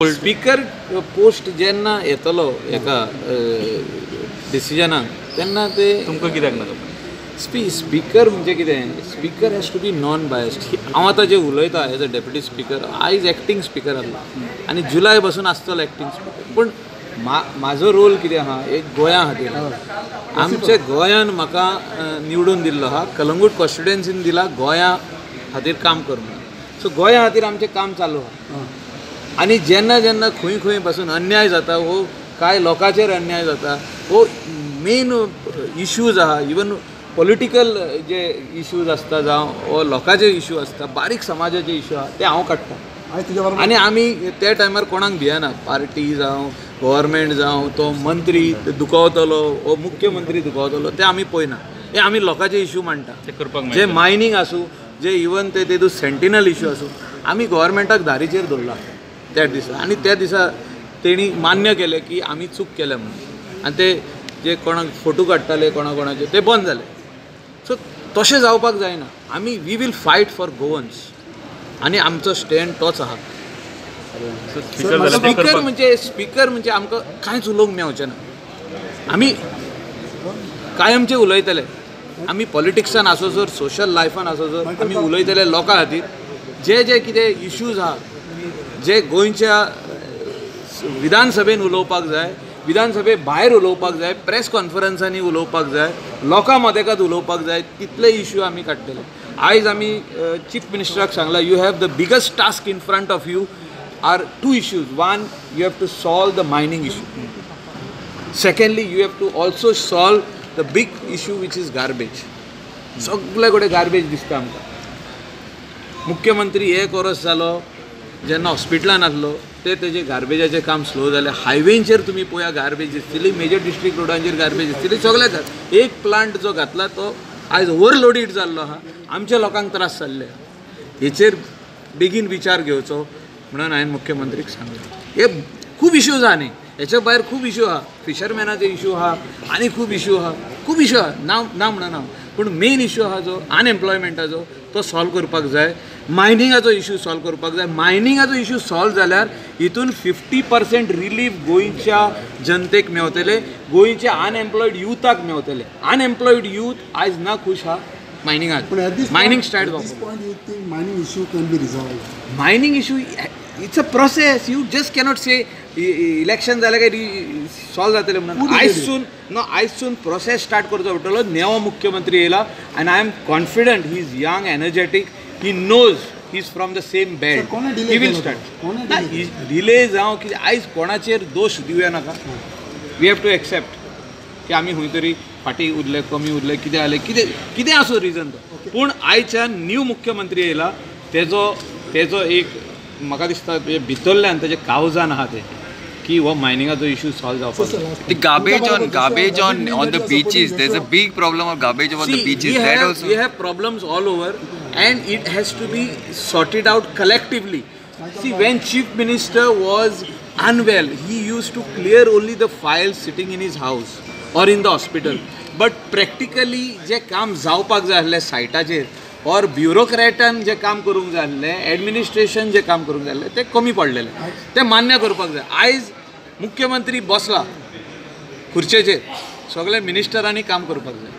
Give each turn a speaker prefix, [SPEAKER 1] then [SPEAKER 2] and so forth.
[SPEAKER 1] Speaker post जेन्ना येतलो एका डिसिजनाक तेन्ना ते
[SPEAKER 2] तुमकां कित्याक नाका?
[SPEAKER 1] स्पीकर म्हणजे कितें, speaker has to be non biased. हांव आतां जें उलयता एज अ डेप्युटी स्पीकर, आयज एक्टींग स्पीकर आसलो आनी जुलय पासून आसतलो एक्टींग स्पीकर. पूण म्हाजो रोल कितें आहा, एक गोंया खातीर, आमच्या गोंयान म्हाका निवडून दिल्लो आहा, कलंगूट कॉन्स्टिट्युएन्सीन दिला गोंया खातीर काम कर म्हणून. सो गोंया खातीर आमचें काम चालू आहा. आनी जेन्ना जेन्ना खंय खंय पासून अन्याय जाता वो कांय लोकांचेर अन्याय जाता वो मेन इश्यूज आहा, इवन पॉलिटिकल जे इश्यूज आसता जावं वो लोकांचे इश्यू आसता, बारीक समाजाचे इश्यू आहा, ते हांव काडटा. आनी आमी त्या टायमार कोणाक भियेना, पार्टी जावं गव्हर्मेंट जावं तो मंत्री दुखावतलो वो मुख्यमंत्री दुखावतलो ते आमी पळयना. हे आमी लोकांचे इश्यू मांडटा, जे मायनींग आसूं, जे इवन ते तेतून सेंटिनल इश्यू आसूं, आमी गव्हर्मेंटाक धारीचेर दवरला त्या दिसा. आनी त्या दिसा तेणी मान्य केलें की आमी चूक केल्या म्हणून, आनी ते जे कोणाक फोटो काडटाले कोणा कोणाचे ते बंद जाले. सो तशें जावपाक जायना. आमी we will fight for Goans आनी आमचो स्टँड तोच आहा. स्पीकर म्हणजे आमकां कांयच उलोवंक मेळचें ना. आमी कायमचे उलयतले, आमी पॉलिटिक्सान आसो जर, सोशल लायफान आसो जर, आमी उलयतले लोकां खातीर. जे जे कितें इश्यूज आहा जे गोंयच्या विधानसभेन उलोवपाक जाय, विधानसभे भायर उलोवपाक जाय, प्रेस कॉन्फरन्सांनी उलोवपाक जाय, लोकां मदेकात उलोवपाक जाय, तितले इश्यू आमी काडटले. आयज आमी चीफ मिनिस्टराक सांगलां, you have the biggest task in front of you are two issues. One, you have to solve the mining issue. Secondly, you have to also solve the big issue which is garbage. सगळे कडेन garbage दिसता आमकां. मुख्यमंत्री एक वर्स जालो जेन्ना हॉस्पिटलान आसलो ते तेजे गार्बेजाचें काम स्लो जालें. हायवेंचेर तुमी पळया गार्बेज दिसतली, मेजर डिस्ट्रिक्ट रोडांचेर गार्बेज दिसतली, सगळ्याक. एक प्लांट जो घातला तो आयज ओवरलोडीड जाल्लो आहा, आमच्या लोकांक त्रास जाल्ले. हेचेर बेगीन विचार घेवचो म्हणून हांवें मुख्यमंत्रीक सांगलें. हे खूब इश्यूज आहा न्ही, हेच्या भायर खूब इश्यू आहा, फिशरमॅनाचे इश्यू आहा, आनी खूब इश्यू आहा, खूब इश्यू आहा, ना ना म्हणना. पूण मेन इश्यू आहा जो अनएम्प्लॉयमेंटाचो, तो सॉल्व करपाक जाय. मायनिंगाचो इश्यू सॉल्व करपाक जाय. मायनिंगाचो इश्यू सॉल्व जाल्यार हितून 50% रिलीफ गोंयच्या जनतेक मेवतले, गोंयच्या अनएम्प्लॉयड युथाक मेवतले. अनएम्प्लॉयड यूथ आयज ना खूश आहा मायनिंगाक. मायनिंग स्टार्ट जावपाक. Mining issue it's a process. You just cannot say election जालें काय सॉल्व जातलें म्हणून. आयजसून नो, आयजसून प्रोसेस स्टार्ट करचो पडटलो. नवो मुख्यमंत्री येयला आनी I am confident he is young, energetic, he knows he is from the same bed, he will start. ना डिले जावं कितें, आयज कोणाचेर दोश दिवया नाका. We have to accept की आमी खंय तरी फाटीं उरले, कमी उरले, कितें जालें, कितें कितें आसूं रिजन तो. पूण आयच्यान न्यू मुख्यमंत्री येयला तेजो तेजो एक म्हाका दिसता भितरल्यान तेजे कावजान आहा तें की हो मायनिंगाचो इश्यू सॉल्व जावपाक जाय.
[SPEAKER 3] The garbage on the beaches, there's a big problem of garbage on the beaches. That also we
[SPEAKER 1] have problems all over and it has to be sorted out collectively. See, when Chief Minister was unwell, he used to clear only the files sitting in his house or in the hospital. But practically जे काम जावपाक जाय आसलें सायटाचेर और ब्युरोक्रॅटान जे काम करूंक जाय आसलें, administration जे काम करूंक जाय आसलें, तें कमी पडलेलें, तें मान्य करपाक जाय. आयज मुख्यमंत्री बसला खुर्चेचेर, सगळे मिनिस्टरांनी काम करपाक जाय.